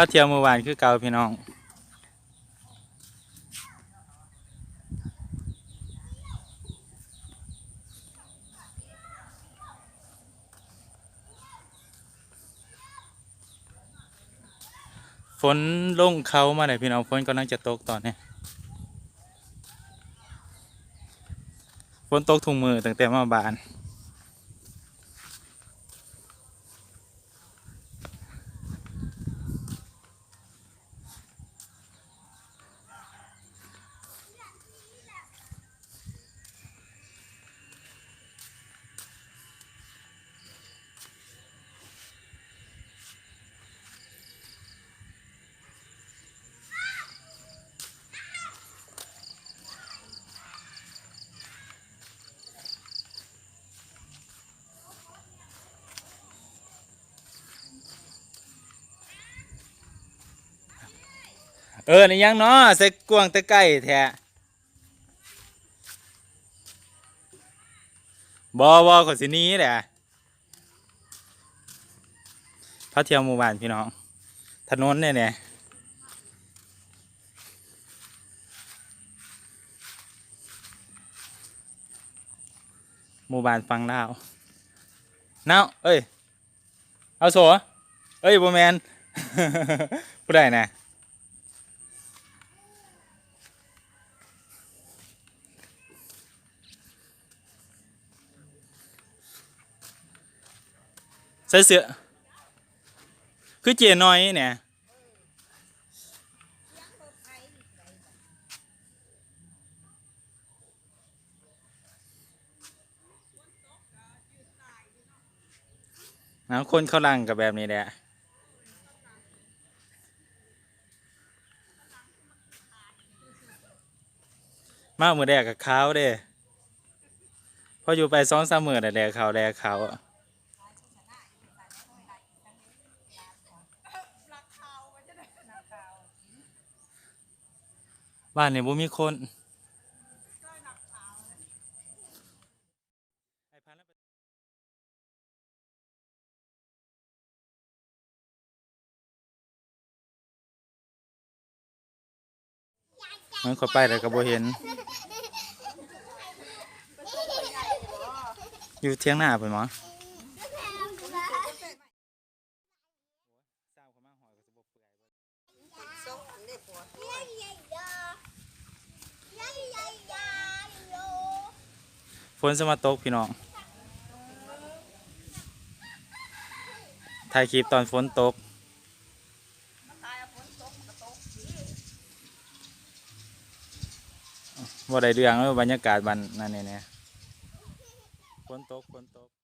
ພາທ່ຽວໝູ່ບ້ານຄືເກົ່າພີ່ນ້ອງ. ຝົນລົງເຂົ້າມາແລ້ວພີ່ນ້ອງ, ຝົນກຳລັງຈະຕົກຕອນນີ້. ຝົນຕົກທຸກມື້ຕັ້ງແຕ່ມາບ້ານ. ເອີ້ນອີ່ຫຍັງເນາະ ໃສ່ກວາງແຕ່ໄກແທ້? ບໍ່ ບໍ່ ຂ້ອຍຊິໜີແຫຼະ. ພາທ່ຽວໝູ່ບ້ານພີ່ນ້ອງ, ຖະໜົນແນ່ໆ ໝູ່ບ້ານຝັ່ງລາວ. ນາວ ເອີຍ ອາໂສ ເອີຍ ບໍ່ແມ່ນ ຜູ້ໃດນະ? ໃສ່ເສື້ອຄືເຈ້ນ້ອຍແດ່. ເອົາ ຄົນເຂົາຫຼັ່ງກໍແບບນີ້ແຫຼະ. ມາມື້ແລກກໍຂາວເດ້, ພໍຢູ່ໄປສອງສາມມື້ແລ້ວ ແລ້ຂາວ ແລ້ຂາວ. ບ້ານນີ້ບໍ່ມີຄົນ. ມັນເຂົ້າໄປແລ້ວກໍບໍ່ເຫັນ. ຢູ່ຖຽງນາພຸ້ນບໍ? ຝົນຊິມາຕົກພີ່ນ້ອງ, ຖ່າຍຄລິບຕອນຝົນຕົກ. ບໍ່ໄດ້ເລື່ອງເລີຍ ບັນຍາກາດບ້ານນັ້ນນີ້ແນ່. ຝົນຕົກ ຝົນຕົກ.